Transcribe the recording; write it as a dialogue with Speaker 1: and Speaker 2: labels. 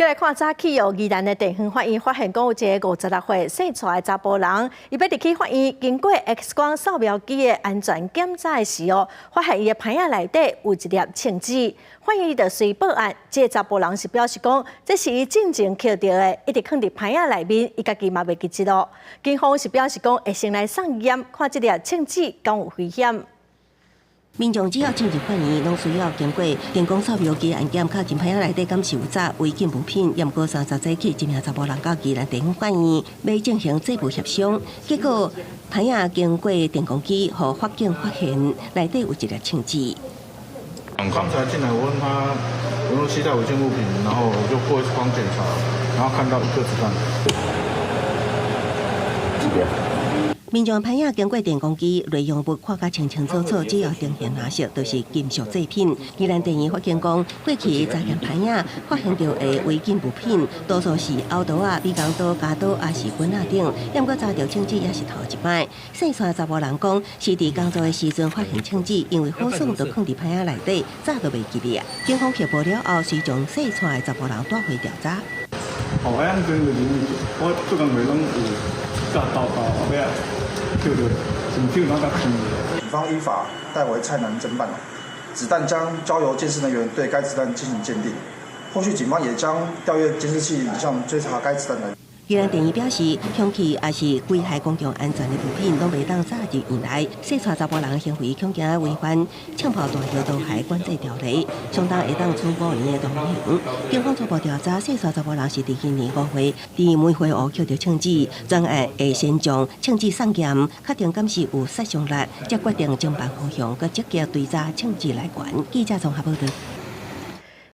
Speaker 1: 閣來看早起哦，宜蘭的地方法院發現講有一個56歲姓蔡的查埔人，伊欲入去法院經過 X 光掃描機的安全檢查的時候，發現伊的鼻仔內底有一粒槍子。法院就隨報案，這个查埔人是表示講，這是伊進前抾著的，一直囥佇鼻仔內面，伊家己嘛袂記得咯。警方是表示講，會先來送驗，看這粒槍子敢有危險。
Speaker 2: 民眾只要進入法院，攏需要經過電光掃描機安檢，確認鼻仔內底敢是有紮違禁物品。毋過30早起，一名查埔人到宜蘭地方法院，欲進行債務協商，結果鼻仔經過電光機，予法警發現內底有一粒槍子。
Speaker 3: 剛才進來，我問他有沒有攜帶違禁物品，然後我就過 X 光檢查，然後看到一顆子彈。
Speaker 4: 這邊。
Speaker 2: 民眾鼻仔經過電光機，內容物看甲清清楚楚，只要呈現藍色，就是金屬製品。宜蘭地院法警講，過去查驗鼻仔發現著的違禁物品，多數是凹刀仔、美工刀、鉸刀，抑是棍仔等。毋過查著槍子也是頭一擺。姓蔡查埔人講，是佇工作的時陣發現槍子，因為好耍就囥佇鼻仔內底，早就袂記得啊。警方翕報了後，隨將姓蔡的查埔人帶回調查。
Speaker 5: 哦，啊，按就是我做工課攏有甲刀刀後尾仔。對對，警
Speaker 6: 方依法帶回蔡男偵辦，子彈將交由鑑識人員對該子彈進行鑑定。後續警方也將調閱監視器影像追查該子彈來源。
Speaker 2: 宜蘭地院表示，兇器抑是危害公共安全的物品，攏袂當紮入院內。姓蔡查埔人行為恐驚違反槍炮彈藥刀械管制條例，相當會當處5年的徒刑。警方初步調查，姓蔡查埔人是佇今年5月佇梅花湖抾著槍子，專案會先將槍子送檢，確定敢是有殺傷力，才決定偵辦方向，閣積極追查槍子來源。記者綜合報導。